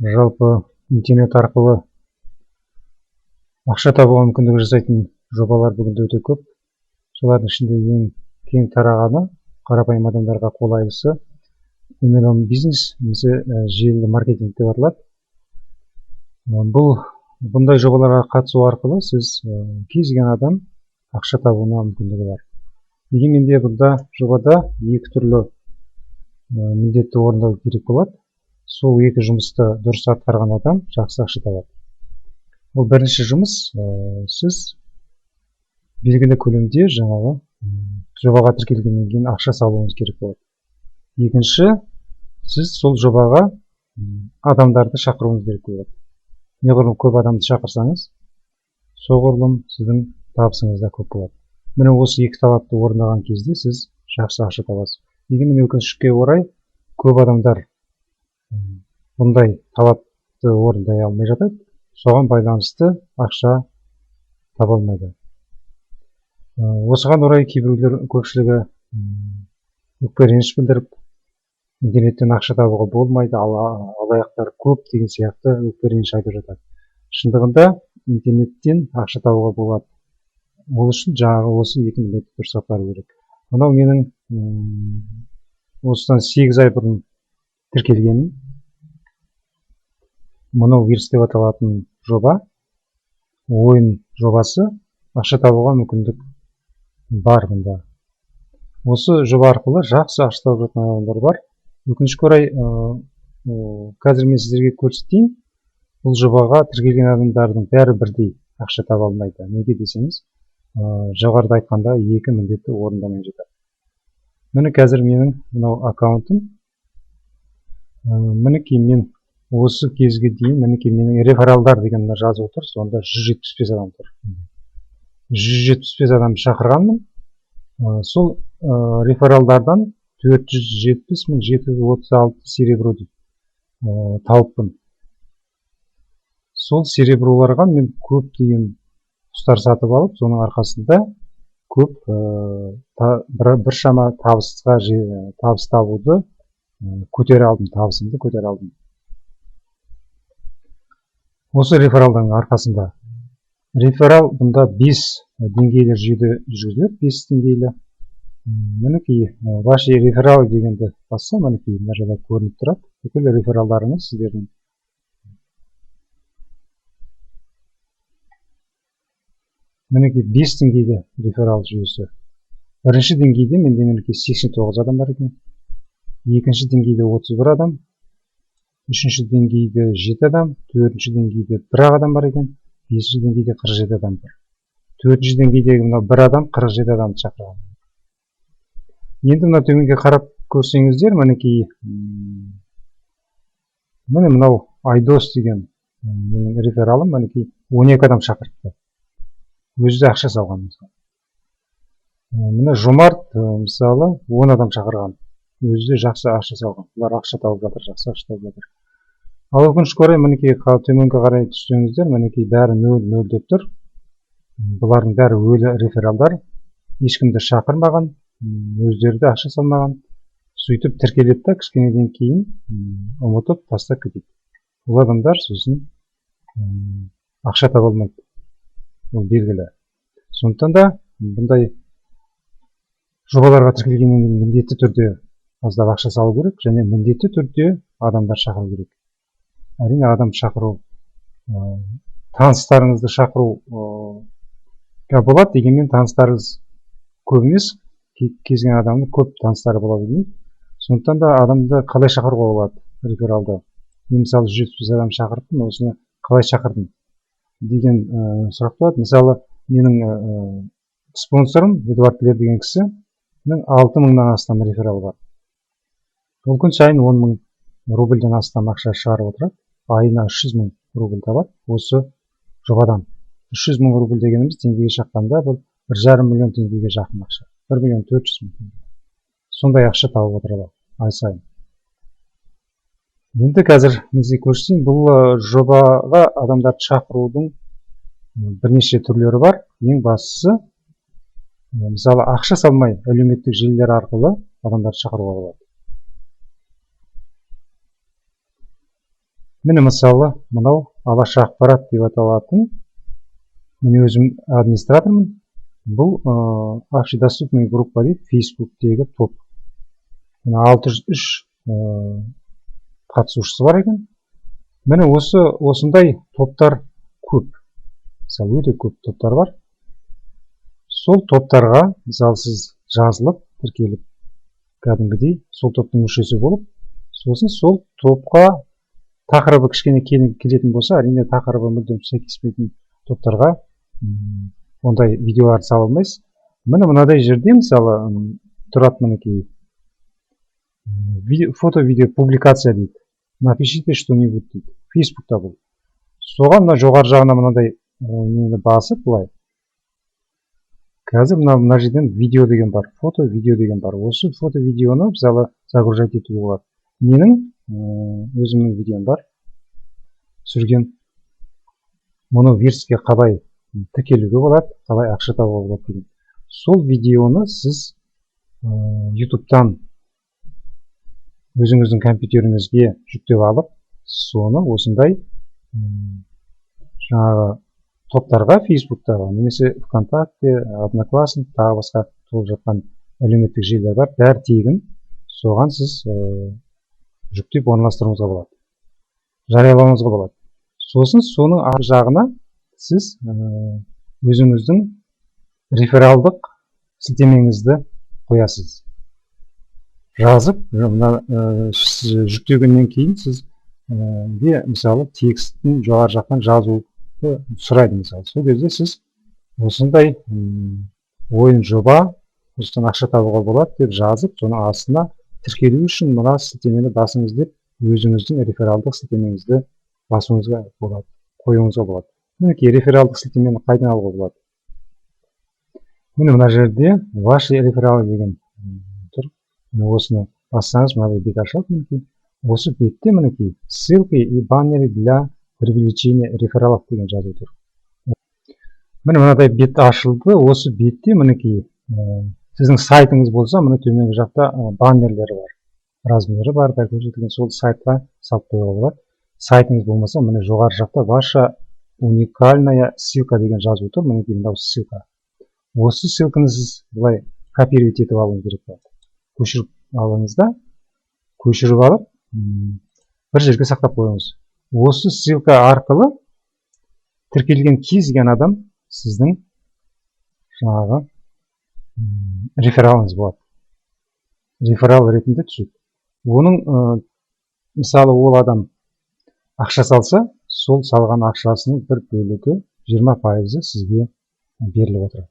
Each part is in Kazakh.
Жалпы интернет арқылы ақша табуға мүмкіндік жасайтын жобалар бүгінде өте көп. Солардың ішінде ең кең тарағаны, қарапайым адамдарға қолайлысы MLM бизнес немесе желілі маркетинг деп аталады. Бұндай жобаларға қатысу арқылы сіз кез келген адам ақша табуына мүмкіндігі бар. Дегенмен де бұнда жобада екі түрлі міндетті орындау керек болады. Сол екі жұмысты дұрыс атқарған адам жақсы ақша табады. Ол бірінші жұмыс, сіз белгілі көлемде жаңағы жобаға тіркелгеннен кейін ақша салуыңыз керек болады. Екінші, сіз сол жобаға адамдарды шақыруыңыз керек болады. Неғұрлым көп адамды шақырсаңыз, соғұрлым сіздің табысыңыз да көп болады. Міне осы екі талапты орындаған кезде сіз жақсы ақша табасыз. Дегенмен өкінішке орай көп адамдар бұндай талапты орындай алмай жатады. Соған байланысты ақша таба алмайды. Осыған орай кейбіреулер, көпшілігі өкпе реніш білдіріп, интернеттен ақша табуға болмайды, алаяқтар көп деген сияқты өкпе реніш айтып жатады. Шындығында интернеттен ақша табуға болады. Ол үшін жаңағы осы екі міндетті дұрыс атқару керек. Мынау менің осыдан 8 ай бұрын тіркелгенім. Мынау вирус деп аталатын жоба, ойын жобасы, ақша табуға мүмкіндік бар бұнда. Осы жоба арқылы жақсы ақша тауып жатқан адамдар бар. Өкінішке орай, қазір мен сіздерге көрсетейін. Бұл жобаға тіркелген адамдардың бәрі бірдей ақша таба алмайды. Неге десеңіз, жоғарыда айтқанда екі міндетті орындамай жатады. Міне қазір менің мынау аккаунтым. Мінекей мен осы кезге дейін, мінекей менің рефералдар деген мына жазып отыр, сонда 175 адам тұр. 175 адам шақырғанмын. Сол рефералдардан 470 736 серебро деп тауыппын. Сол сереброларға мен көптеген құстар сатып алып, соның арқасында көп біршама табыс табуды көтере алдым, табысымды көтере алдым. Осы рефералдың арқасында. Реферал бұнда 5 деңгейлі жүйеде жүргізіледі, 5 деңгейлі. Мінекей, ваши рефералы дегенді басса, мінекей мына жерде көрініп тұрады. Бүкіл рефералдарыңыз сіздердің. Мінекей 5 деңгейлі реферал жүйесі. Бірінші деңгейде менде мінекей 89 адам бар екен. Екінші деңгейде 31 адам. Үшінші деңгейде 7 адам, төртінші деңгейде 1 ақ адам бар екен, бесінші деңгейде 47 адам бар. Төртінші деңгейдегі мынау 1 адам 47 адамды шақырған. Енді мына төменге қарап көрсеңіздер, мінекей, міне мынау Айдос деген менің рефералым, мінекей 12 адам шақырыпты. Өзі де ақша салған мысалы. Міне Жомарт, мысалы 10 адам шақырған. Өзі де жақсы ақша салған. Бұлар ақша тауып жатыр, жақсы ақша тауып жатыр. Ал өкінішке орай, мінекей төменге қарай түссеңіздер, мінекей бәрі нөл, нөл деп тұр. Бұлардың бәрі өлі рефералдар. Ешкімді шақырмаған, өздері де ақша салмаған. Сөйтіп тіркеледі да кішкенеден кейін ұмытып тастап кетеді. Ол адамдар сосын ақша таба алмайды. Ол белгілі. Сондықтан да бұндай жобаларға тіркелгеннен кейін міндетті түрде аздап ақша салу керек және міндетті түрде адамдар шақыру керек. Әрине адам шақыру, таныстарыңызды шақыру болады, дегенмен таныстарыңыз көп емес, кез келген адамның көп таныстары бола бермейді. Сондықтан да адамды қалай шақыруға болады рефералды? Мен мысалы 175 адам шақырыппын, осыны қалай шақырдым деген сұрақ туады. Мысалы, менің спонсорым Эдуард Лер деген кісінің алты мыңнан астам реферал бар. Ол күн сайын он мың рубльден астам ақша шығарып отырады. Айына 300 мың рубль табады осы жобадан. 300 мың рубль дегеніміз теңгеге шаққанда бұл бір жарым миллион теңгеге жақын ақша. 1 миллион 400 мың теңге. Сондай ақша тауып отырады ай сайын. Енді қазір мен сізге көрсетейін, бұл жобаға адамдарды шақырудың бірнеше түрлері бар. Ең бастысы, мысалы, ақша салмай әлеуметтік желілер арқылы адамдарды шақыруға болады. Міне, мысалы, мынау «Алаш ақпарат» деп аталатын, мен өзім администратормын. Бұл общедоступный группа дейді, Фейсбуктегі топ. Міне, 603 қатысушысы бар екен. Міне, осындай топтар көп, мысалы, өте көп топтар бар. Сол топтарға, мысалы, сіз жазылып, тіркеліп, кәдімгідей сол топтың мүшесі болып, сосын сол топқа тақырыбы кішкене келетін болса, әрине, тақырыбы мүлдем сәйкеспейтін топтарға ондай видеоларды сала алмайсыз. Міне, мынадай жерде, мысалы, тұрады, мінекей, «Фото, видео, публикация» дейді, «Напишите что-нибудь» дейді. Фейсбукта бұл. Соған мына жоғары жағына мынандай нені басып, былай, қазір мына жерден видео деген бар, фото, видео деген бар. Осы фото, видеоны, мысалы, загружать етуге болады. Менің өзімнің видеом бар түсірген, мұны вируске қалай тіркелуге болады, қалай ақша табуға болады деген. Сол видеоны сіз Ютубтан өзіңіздің компьютеріңізге жүктеп алып, соны осындай жаңағы топтарға, Фейсбуктағы немесе ВКонтакте, Одноклассник, тағы басқа толып жатқан әлеуметтік желілер бар, бәрі тегін. Соған сіз жүктеп орналастыруыңызға болады, жариялауыңызға болады. Сосын соның ар жағына сіз өзіңіздің рефералдық сілтемеңізді қоясыз жазып. Мына жүктегеннен кейін сіз де, мысалы, текстін жоғары жақтан жазуды сұрайды. Мысалы, сол кезде сіз осындай ойын жоба, осыдан ақша табуға болады деп жазып, соның астына «Тіркелу үшін мына сілтемені басыңыз» деп, өзіңіздің рефералдық сілтемеңізді басуыңызға болады, қоюыңызға болады. Мінекей, рефералдық сілтемені қайдан алуға болады? Міне, мына жерде «Ваши рефералы» деген тұр. Міне, осыны бассаңыз, мынадай бет ашылады. Мінекей, осы бетте, мінекей, «Ссылки и баннеры для привлечения рефералов» деген жазу тұр. Міне, мынадай бет ашылды. Осы бетте, мінекей, сіздің сайтыңыз болса, міне, төменгі жақта баннерлері бар, размері бар, бәрі көрсетілген. Сол сайтқа салып қоюға болады. Сайтыңыз болмаса, міне, жоғары жақта «Ваша уникальная ссылка» деген жазу тұр. Мінекей, мынау ссылка. Осы ссылканы сіз былай копировать етіп алуыңыз керек болады. Көшіріп алыңыз да, көшіріп алып, бір жерге сақтап қойыңыз. Осы ссылка арқылы тіркелген кез келген адам сіздің жаңағы рефералыңыз болады, реферал ретінде түседі. Оның мысалы, ол адам ақша салса, сол салған ақшасының бір бөлігі, 20%-ы сізге беріліп отырады.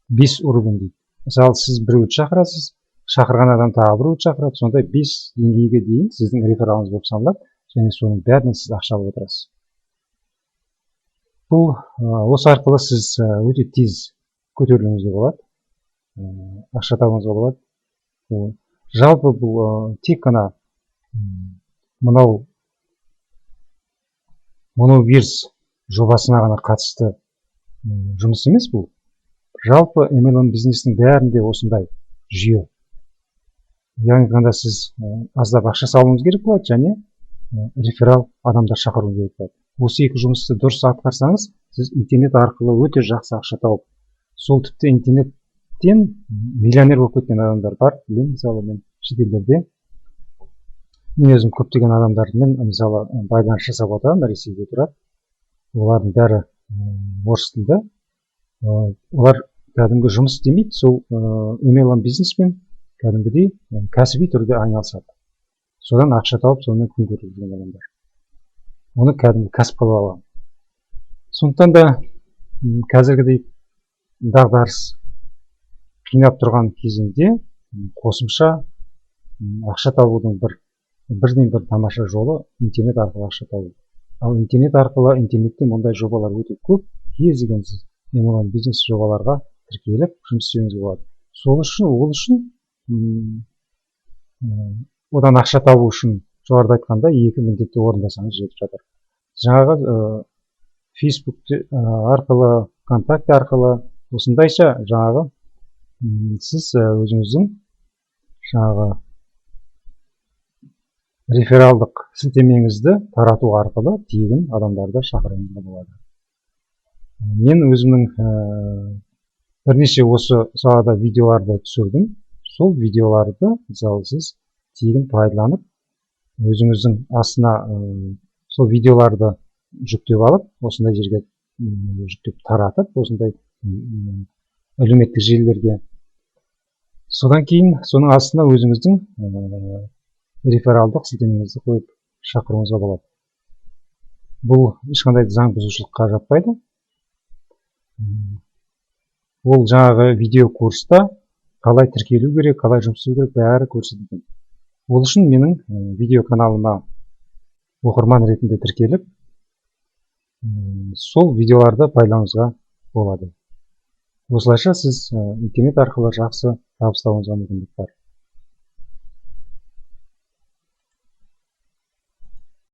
Бес уровень дейді. Мысалы, сіз біреуді шақырасыз, шақырған адам тағы біреуді шақырады. Сондай бес деңгейге дейін сіздің рефералыңыз болып саналады және соның бәрінен сіз ақша алып отырасыз. Бұл осы арқылы сіз өте тез көтерілуіңізге болады, ақша табуыңызға болады. Жалпы, бұл тек қана мынау Моновирс жобасына ғана қатысты жұмыс емес. Бұл жалпы MLM бизнестің бәрінде осындай жүйе. Яғни айтқанда, сіз аздап ақша салуыңыз керек болады және реферал адамдар шақыруыңыз керек болады. Осы екі жұмысты дұрыс атқарсаңыз, сіз интернет арқылы өте жақсы ақша тауып, сол тіпті интернеттен миллионер болып кеткен адамдар бар, білемін. Мысалы, мен шетелдерде, мен өзім көптеген адамдармен, мысалы, байланыс жасап отырамын. Ресейде тұрады, олардың бәрі орыс тілді. Олар кәдімгі жұмыс істемейді, сол MLM бизнеспен кәдімгідей кәсіби түрде айналысады. Содан ақша тауып, сонымен күн көріп жүрген адамдар, оны кәдімгі кәсіп қылып алған. Сондықтан да қазіргідей дағдарыс қинап тұрған кезеңде қосымша ақша табудың бірден бір тамаша жолы — интернет арқылы ақша табу. Ал интернет арқылы, интернетте мұндай жобалар өте көп. Кез келген сіз MLM бизнес жобаларға тіркеліп, жұмыс істеуіңізге болады. Сол үшін, ол үшін, одан ақша табу үшін, жоғарыда айтқандай, екі міндетті орындасаңыз, жетіп жатыр. Жаңағы Фейсбук арқылы, ВКонтакте арқылы, осындайша жаңағы сіз өзіңіздің жаңағы Рефералдық сілтемеңізді тарату арқылы тегін адамдарды шақыруыңызға болады. Мен өзімнің бірнеше осы салада видеоларды түсірдім. Сол видеоларды, мысалы, сіз тегін пайдаланып, өзіңіздің астына сол видеоларды жүктеп алып, осындай жерге жүктеп, таратып, осындай әлеуметтік желілерге, содан кейін соның астына өзіңіздің рефералдық сілтемеңізді қойып шақыруыңызға болады. Бұл ешқандай заң бұзушылыққа жатпайды. Ол жаңағы видео курста қалай тіркелу керек, қалай жұмыс істеу керек, бәрі көрсетілген. Ол үшін менің видео каналыма оқырман ретінде тіркеліп, сол видеоларды пайдалануыңызға болады. Осылайша сіз интернет арқылы жақсы табыс табуыңызға мүмкіндік бар.